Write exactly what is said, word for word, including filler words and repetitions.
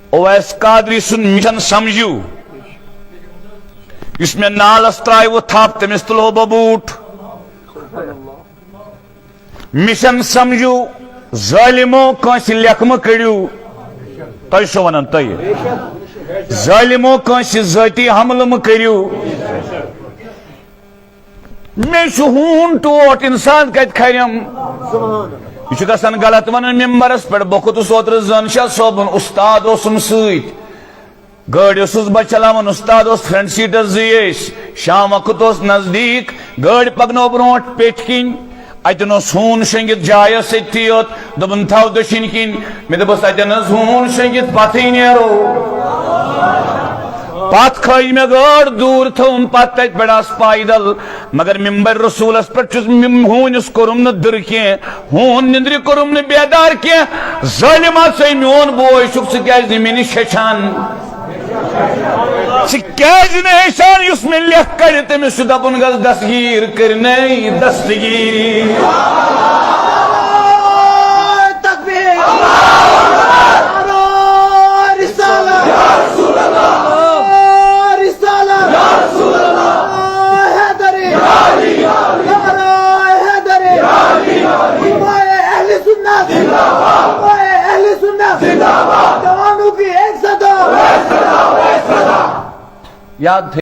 اویس قادری سُنٛد مِشن سمجھِو، یُس مےٚ نالس ترٛایوٕ تھپھ، تٔمِس تُلہو بہٕ بوٗٹھ۔ مِشن سمجھِو، ظٲلمو، کٲنٛسہِ لیکھٕ مہٕ کٔڑِو۔ تۄہہِ چھُو ونان تۄہہِ، ظٲلمو، کٲنٛسہِ ذٲتی حملہٕ مہٕ کٔرِو۔ مےٚ چھُ ہوٗن ٹوٹھ، اِنسان کَتہِ کھرٮ۪م؟ یہِ چھُ گژھان غلط وَنُن مِمبرَس پٮ۪ٹھ۔ بہٕ کھوٚتُس اوترٕ زَن شاہ صٲبُن، اُستاد اوسُم سۭتۍ۔ گٲڑۍ اوسُس بہٕ چلاوان، اُستاد اوس فرنٹ سیٖٹَس زٕے ٲسۍ۔ شام وقت اوس نزدیٖک، گٲڑۍ پَکنٲو برونٛٹھ پیٚٹھۍ کِنۍ۔ اَتٮ۪ن اوس ہوٗن شۄنٛگِتھ، جاے ٲس أتھی یوت۔ دوٚپُن، "تھاو دٔچھِنۍ کِنۍ۔" مےٚ دوٚپُس، "اَتٮ۪ن حظ ہوٗن شۄنٛگِتھ، پَتھٕے نیرو۔" پَتھ کھٲج مےٚ گٲڑ دوٗر، تھٲوٕم پَتہٕ تَتہِ پٮ۪ٹھ آس پایدَل۔ مگر مِمبَر رسوٗلَس پٮ۪ٹھ چھُس مِم-، ہوٗنِس کوٚرُم نہٕ دٕر کینٛہہ، ہوٗن نِندرِ کوٚرُم نہٕ بیدار کینٛہہ۔ ظٲلِما، ژٕے میون بوے چھُکھ، ژٕ کیٛازِ نہٕ مےٚ نِش ہیٚچھان؟ ژٕ کیٛازِ نہٕ ہیٚچھان؟ یُس مےٚ لیکھ کَڑِ، تٔمِس چھُ دَپُن، گژھ دستگیٖر کٔرنَے دستگیٖر۔ تکبیر۔ نعرہ رسالت۔ نعرہ رسالت۔ نعرہ حیدری۔ نعرہ حیدری۔ حمایہ اہل سنت۔ حمایہ اہل سنت۔ جوانوں کی ایک صدا۔ یاد تھٲیِو۔